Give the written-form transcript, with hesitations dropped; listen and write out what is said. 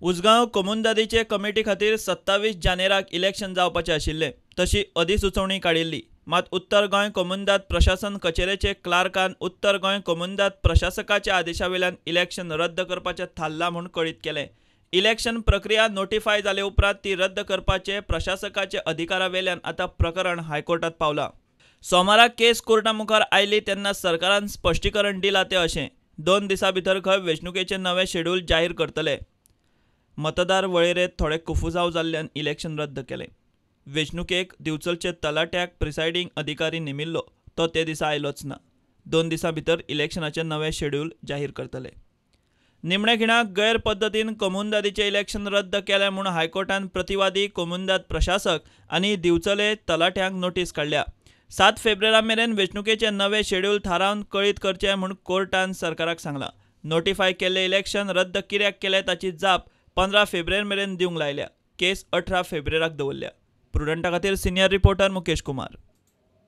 Usgao कोमुनदादीचे committee खातीर 27 जानेराक election जावपाचें आशिल्लें. तशी अधिसुचोवणी काडिल्ली. मात उत्तर गोंय कोमुनदाद प्रशासन कचेरेचे क्लार्कान उत्तर गोंय कोमुनदाद प्रशासकाच्या आदेशा वेल्यान इलेक्शन रद्द करपाचें थारलां म्हूण कळीत केलें. इलेक्शन प्रक्रिया नोटिफाय जाले उपरांत ती रद्द करपाचे प्रशासकाचे अधिकारा वेल्यान आतां प्रकरण हायकोर्टात पावलां. सोमारा केस कोर्टा मुखार आयली तेन्ना सरकारान स्पश्टीकरण दिलां तें अशें, 2 दिसां भितर खंय वेंचणुकेचें नवें शेड्यूल जाहीर करतले. मतदार वळेरेंत थोडे कुफुजांव जाल्ल्यान इलेक्शन रद्द केलें. वेंचणुकेक दिवचलचे तलाट्याक प्रिसायडींग अधिकारी नेमिल्लो, तो ते दिसा आयलोच ना. 2 दिसां भितर इलेक्शनाचें नवें शेड्यूल जाहीर करतले. निमण्या खिणाक गैर पद्दतीन कोमुनदादीचें इलेक्शन रद्द केलें म्हूण हायकोर्टान प्रतिवादी कोमुनदाद प्रशासक आनी दिवचले तलाट्यांक नोटीस काडल्या. 7 फेब्रुवारी मेरेन वेंचणुकेचें नवें शेड्यूल थारावन कळीत करचें म्हूण कोर्टान सरकाराक सांगलां. नोटिफाय केल्लें इलेक्शन रद्द कित्याक केलें ताची जाप 15 फेब्रुवारी मेरेन दिवंक लायल्या. केस 18 फेब्रुवाराक दवरल्या. प्रुडंटा खातीर सिनियर रिपोर्टर मुकेश कुमार.